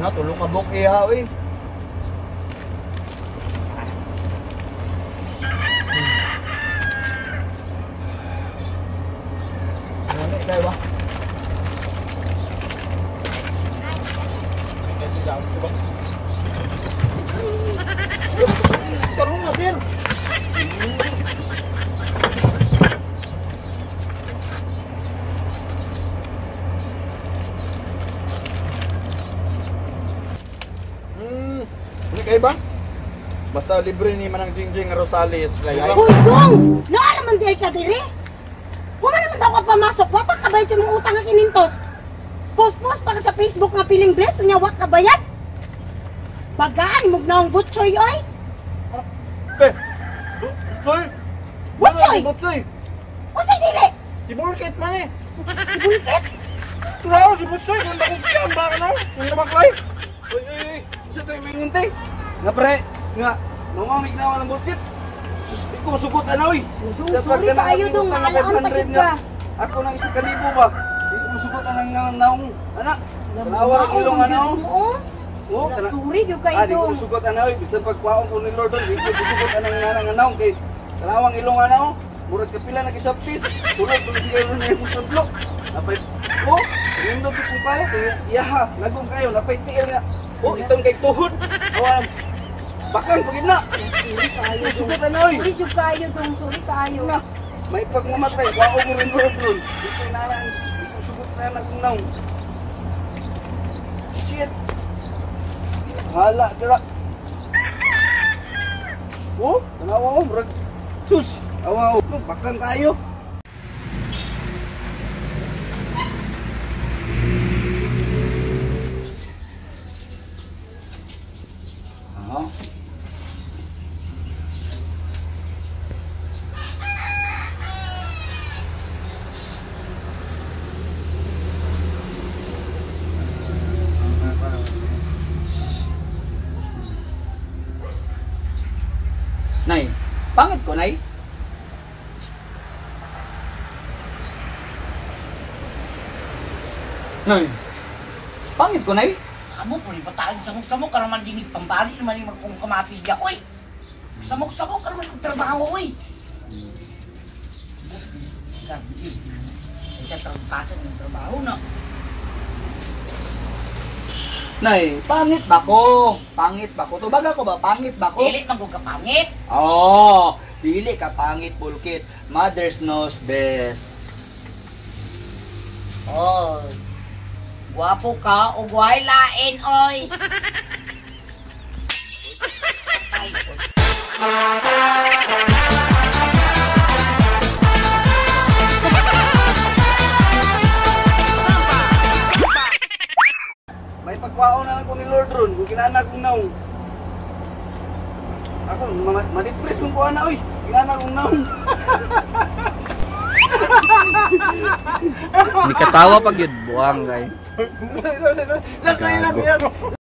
Na, tulong ka buk iha, eh. Ano kayo ba? Tarong na, Bir! Ano kayo ba? Basta libre ni Manang Jingjing Rosales. Uy, Dong! Naa naman di ay ka diri? Wala naman daw ka pamasok. Wa pa kabayad sa mga utang nga kinintos. Post-post pa ka sa Facebook nga feeling blessed. Unya, wa ka bayad. Bagaan, mugnaong butchoy, oy! Pe! Butchoy! Butchoy! Butchoy! Usay dili! Si Bulkit man eh! Si Bulkit? Turaw si Butchoy! Kung nakugyan ba ka na? Kung namaklay? Uy, uy, uy! Sa ito yung mingunti! Nga pre! Nga! Mamamig na ako ng Bulkit! Sus, ikaw sugot ano oy! Dong, sorry kayo dong! Maalaan pagid ka! Ako nang 1,000 ba? Ikaw sugot anang naong! Anak! Tanawa ng ilong ano? Oh, sorry gyud kay dong. Di ko sugot ana oy, bisan pagkuhaon ko ni Lord dong, di ko sugot anang nanang anaw kay tanawang ilong anaw, murag kapila nag isaptis. Tulog ko siguro ni imong tudlo. Napay oh, nindot sa kong palit, iyaha, nagong kayo, napay tiil nga. Oh, itong kay tuhod. Awa bakang pagid na. Sugot ana oy. Sorry gyud kayo dong, sorry kayo. Na, may pagmamatay, kuhaon ko ni Lord dong. Di ko nanang, di ko sugot na akong naong. Shit. Hala, dira. Oh, tanawa oh, murag. Sus, awa oh, bakang kayo. Oh. Nay, pangit ko, Nay. Nay, pangit ko, Nay. Samok, wala patag, samok-samok, karaman dinig, pambali naman yung magkong kamatis niya, uy! Samok-samok, karaman kong trabaho, uy! Kaya trampasan yung trabaho, no? Nay, pangit ba ko? Pangit ba ko? Tubaga ko ba? Pangit ba ko? Dili man ko kapangit. Oo, dili ka pangit, Bulkit. Mothers knows best. Oh, gwapo ka o guay lain, oy! May pagkuhaon na lang ko ni Lord ron, kung kinana kong naong. Ako, ma-depress kong kuha na, oy. Kinana kong naong. Hindi katawa pag yun, buwang kay. Last na yun lang, yes.